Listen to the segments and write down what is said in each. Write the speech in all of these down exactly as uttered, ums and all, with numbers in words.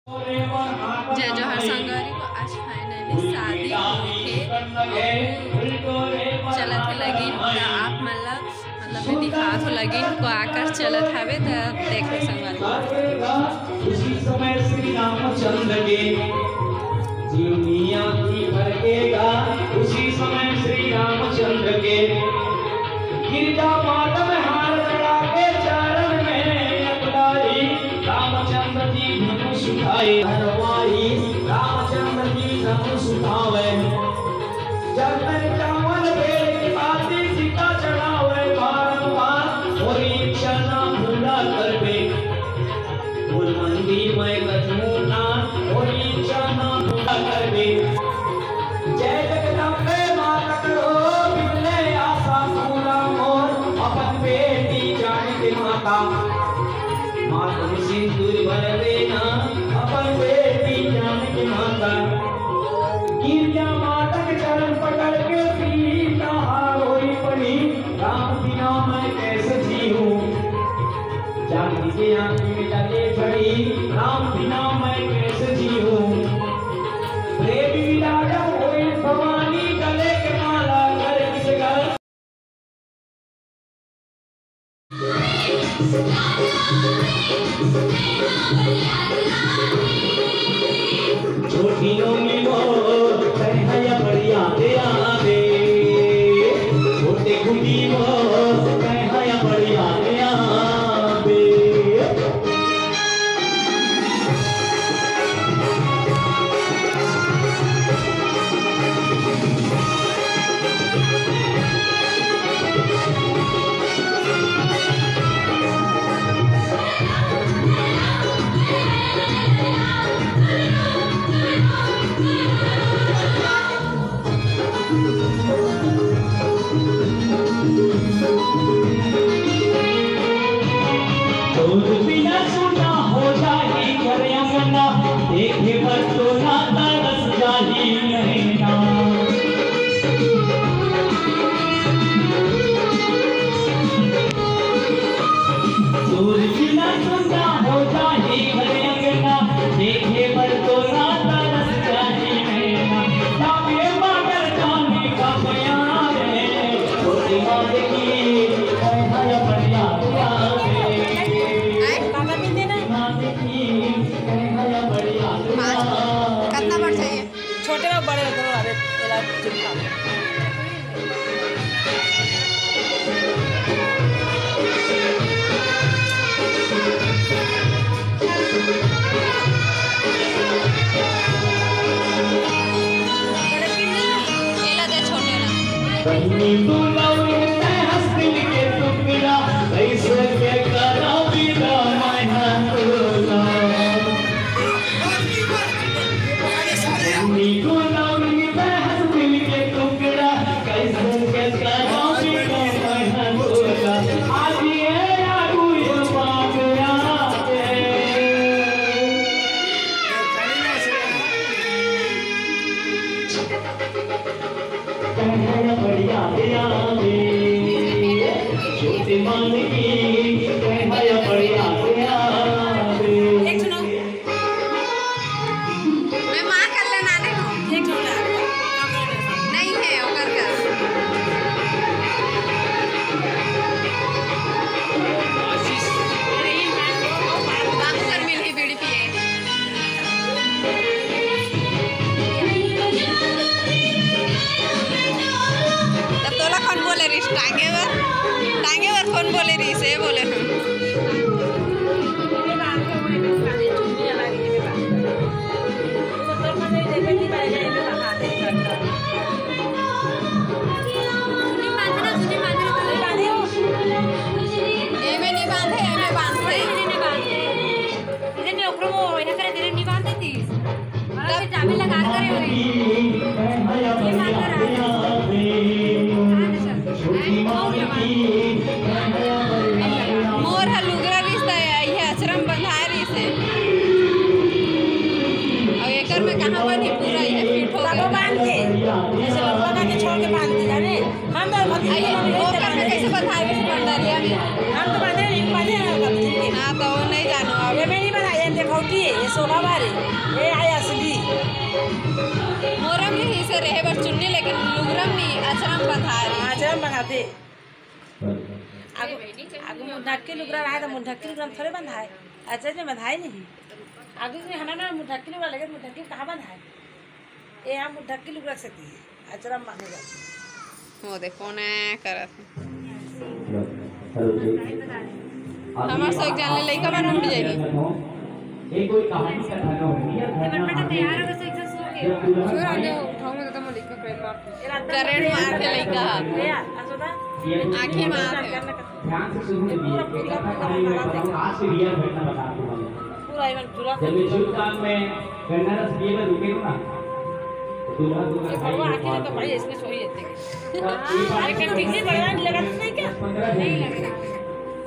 जय जोहार संगवारी हो, आज finally शादी होके चलत हे लगिन, त आप मन ला मतलब मैं दिखात हो लगिन को आकर चलत हवे, त देख लो संगवारी। उसी समय श्री रामचंद्र के जीव मियाँ की भड़केगा, उसी समय श्री रामचंद्र के गिरजा माता में हार चढ़ा के चरण में अपना ही रामचंद्र जी धनुष उठाए। हरवाई रामचंद्र जी धनुष उठावे। चंदन चावल बेल की बाती सीता चढ़ावे बारंबार। और इच्छा ना पूरा करबे। मोर मंदिर में कचमूना, मोर इच्छा ना पूरा करबे। जय जगदम्बे माता करो, बिनले आशा पूरा मोर, अपन बेटी जान के माता। माथ में सिंदूर भर देना, अपन बेटी जान के माता। गिरजा माता के चरण पकड़ के सीता हारोई पड़ी, राम बिना मैं कैसे जीऊँ? जानकी के आँखी में लगे झड़ी, राम बिना मैं कैसे जीऊँ? प्रेम विराजा होए भवानी, गले के माला कर किस घर। छोटी नोनी मोर, तैं हया बड़ी याद आवे। छोटे गुड्डी मोर, तैं हया बड़ी याद आवे। दूध पीना सूना हो जाही घर अंगना, देखे बर तोला तरस जाही नैना। दूध पीना सूना हो जाही घर अंगना, देखे बर तोला तरस जाही नैना। लागे बादल जाने का बयान रे, छोटी माँ देखी, है हया बढ़िया प्यार रे। आए? माँ देखी, है हया बढ़िया प्यार। कितना बार चाहिए? छोटे में बड़े हो, दोनों। अरे, तेरा चिंता। ये ला दे छोटे ला। बहिनी तू लौरी तै हंस दिल के टुकड़ा, कैसे के करा विदा मैं ना तोला। बहिनी तू लौरी तै हंस दिल के टुकड़ा, कैसे के करा विदा मैं ना तोला। आज ये आगू ये बात आके। कन्हैया बढ़िया दया दे, छोटे मान की, कन्हैया बढ़िया दया दे। एक सुनाओ। मैं माँ कर लेना दे। एक सुनाओ। नहीं है, ओकर कर। बाबू कर मिली बीड़ी पिए। तब तोला कौन बोले रहिस टांगे बर? टांगे बर कौन बोले रहिस? ये बोले हम। एमे नहीं बांधे, एमे बांधे। इधर में ओकरो वो इधर करे, इधर नहीं बांधे थी। और फिर चाबी लगा करे हुए। ये बात कर रहा है। हाँ, अच्छा। मोर ह लुगरा रिश्ता है, ये आश्रम बंधाए रहिस हे। और एकर में कहाँ बनी पूरा, ये फिट हो तब गया। बांध के, जैसे लड़का का के छोड़ के बांध के जाने। हम तो भक्ति अरे, के वो बांधे करके हैं। कैसे बंधाए रहिस भंडारिया में? हम तो बांधे नहीं, बांधे हैं भक्ति के। हाँ, तो वो नहीं जानो अब। ये मैं नहीं बनाया, ये देखो कि ये शोभा बारी। ए आय असली। मोरम नहीं से रहे बर चुन्नी, लेकिन लुगरम नहीं, अचरम बंधारी। अचरम बंधाथे। आगू, आगू मुंह ढक के लुगरा रहा है तो मुंह ढक के लुगरा में थोड़े बंधा है। अचरज में बंधा ही नहीं। आगू में हना ना मुंह ढक के लुगरा लगे, मुंह ढक के कहाँ बंधा है? ए, हम मुंह ढक के लुगरा से दिए। अचरम बांधे जाथे। वो देखो ने करत हे। हेलो जी। हमार सो एक जान ले लइका मन उठ जाही। ये कोई कहानी कथा ना हो, या घर में तैयार हो, सो एक सो के। जो दुल्हन छोड़, आज उठाऊंगा तो तुम लइका करंट मार। करंट मार के लइका। आंखी मार के। ध्यान से सुनिए, ये कथा कहानी मैं बताऊं, आज की रियल घटना बताता हूँ। पूरा इवन जुड़ा जब ये जुड़ काम में गन्ना रस पिए में रुके हो ना, तो दूल्हा दूल्हा ये भाई भगवान आखिर तो भाई इसमें सो ही लेते हैं। तो ये बात लेकिन टिकली बड़ा नहीं लगा, नहीं क्या? पंद्रह नहीं लगा।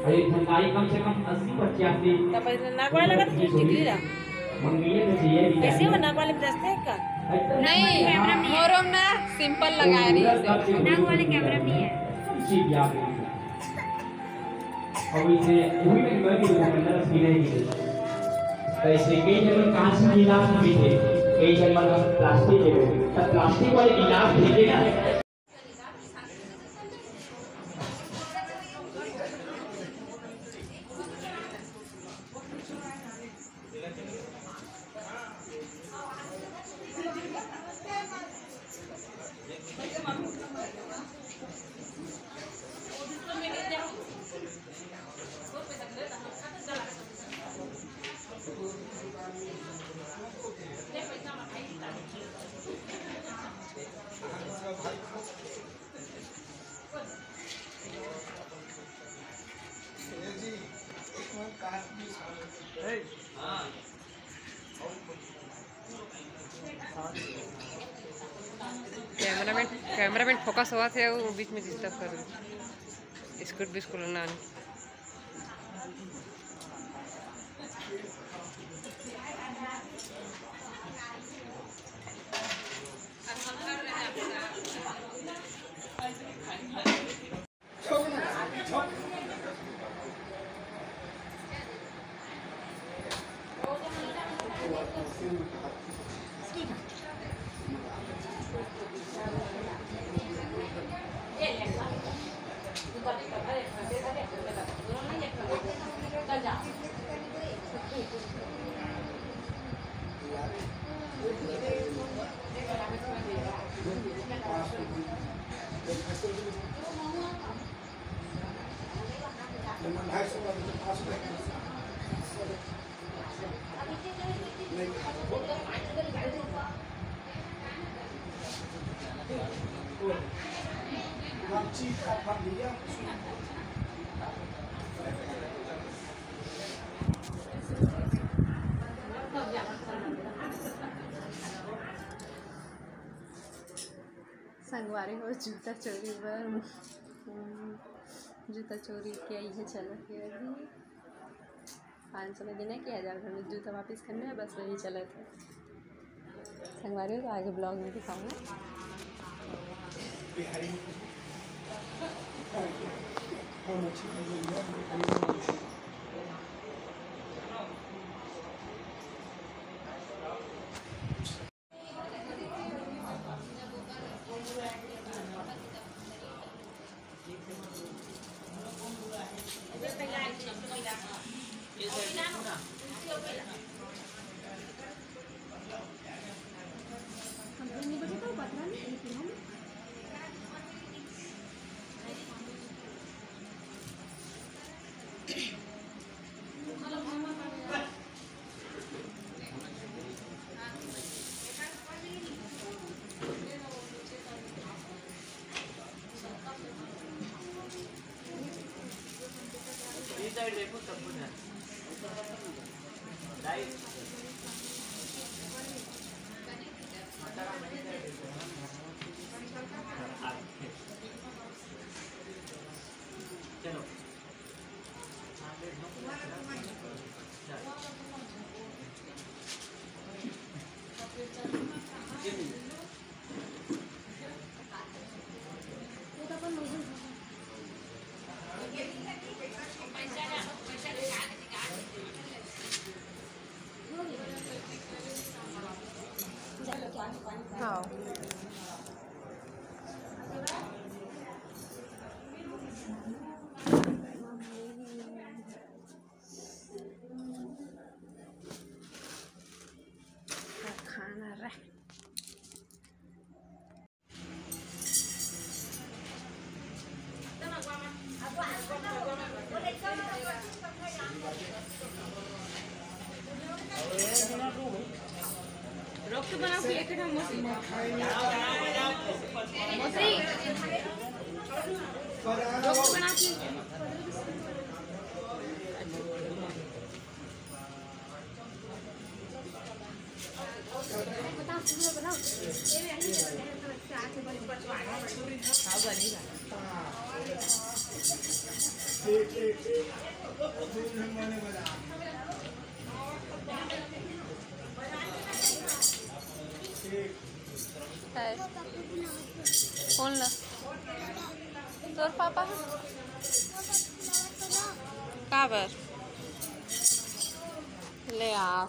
अरे, ठंडाई कम से कम अस्सी पचासी। तब पहले नाक वाला लगा तो टिकली रहा। मंगेले तो चाहिए भी कैसे हो, नाक वाले में दसते हैं का? नहीं, मोरम ना सिंपल लगा रही है। नाक वाले कैमरा नहीं है। जी, याद नहीं। अउ इसे उही में गए कि वो अंदर पीने की। तो ऐसे कई जन मन कांच के गिलास में पीथे, कई जन मन प्लास्टिक के, तो प्लास्टिक वाले गिलास फेंके ना। कैमरामैन, कैमरामैन फोकस होवत हे, वो बीच में डिस्टर्ब कर दे। स्कूट बिस्कुट ना। संगवारी हो, जूता चोरी बर, हम्म, जूता चोरी के इहे चलत हे अभी। पाँच सौ में देना कि हजार भर में जूता वापस करना है, बस वही चलत हे। संगवारी हो, तो आगे ब्लॉग में दिखाऊंगा। खाना रह रोक के बनाओ, फिर एक, एक मोसरी। मोसरी। रोक के बनाओ, फिर। कौन ला? तोर पापा ह? काबर? ले आ।